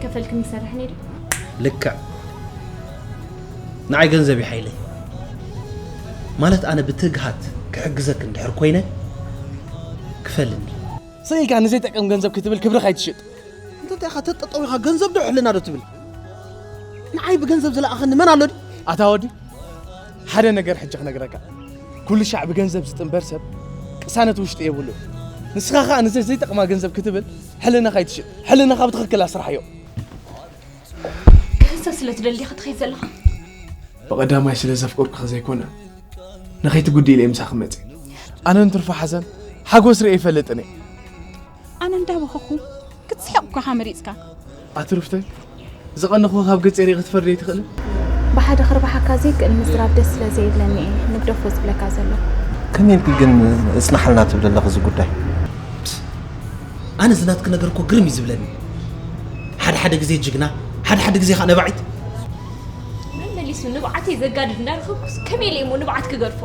ከፈልክን ይሰርሕ ነይሩ። ልክዕ። ንዓይ ገንዘብ እዩ ሓይለይ። ማለት ኣነ ብትግሃት ክሕግዘክ እንድሕር ኮይነ ክፈልኒ። ስኢልካ ንዘይጠቅም ገንዘብ ክትብል ክብርኻ ኣይትሽጥ። እንተ እንታይ ኢኻ ተጠጠው ኢኻ ገንዘብ ዶ ሕልና ዶ ትብል? ንዓይ ብገንዘብ ዝለኣኸኒ መን ኣሎ ድዩ? ኣታ ወዲ፣ ሓደ ነገር ሕጂ ክነግረካ። ኩሉ ሻዕ ብገንዘብ ዝጥንበር ሰብ ቅሳነት ውሽጢ የብሉ። ንስኻ ኸኣ ንዘይ ዘይጠቕማ ገንዘብ ክትብል ሕልናኻ ኣይትሽጥ። ሕልናኻ ብትኽክል ኣስርሓዮ። ገንዘብ ስለ ትደሊ ዲኻ ትኸይድ ዘለኻ? ብቐዳማይ ስለ ዘፍቅርኩኺ ዘይኮነ፣ ንኸይትጉድኢ ኢለ ምሳኺ መጽእ። ኣነ ንትርፎ ሓዘን ሓጎስ ርእየ ይፈልጥን እየ። ኣነ እንዳበኸኹ ክትስሕቕ እኳ ኢኻ መሪጽካ። ኣትሩፍተይ፣ ዝቐነኹ ካብ ገጸ ሪኢ ክትፈርድ ኣይትኽእልን። ብሓደ ክርባሓካ ዘይክእል ምዝራብ ደስ ስለ ዘይብለኒ እየ ንግደፎ ዝብለካ ዘለኹ። ከመይ ኢልኪ ግን እጽናሓልና ትብል ኣለኺ እዚ ጉዳይ? ኣነ ዝናትክ ነገር እኮ ግርም እዩ ዝብለኒ። ሓደ ሓደ ግዜ ጅግና፣ ሓደ ሓደ ግዜ ከዓ ነባዒት። መመሊሱ ንብዓተይ ዘጋድድ እንዳረኸብኩስ ከመይ ኢለ እሞ ንብዓት ክገድፎ?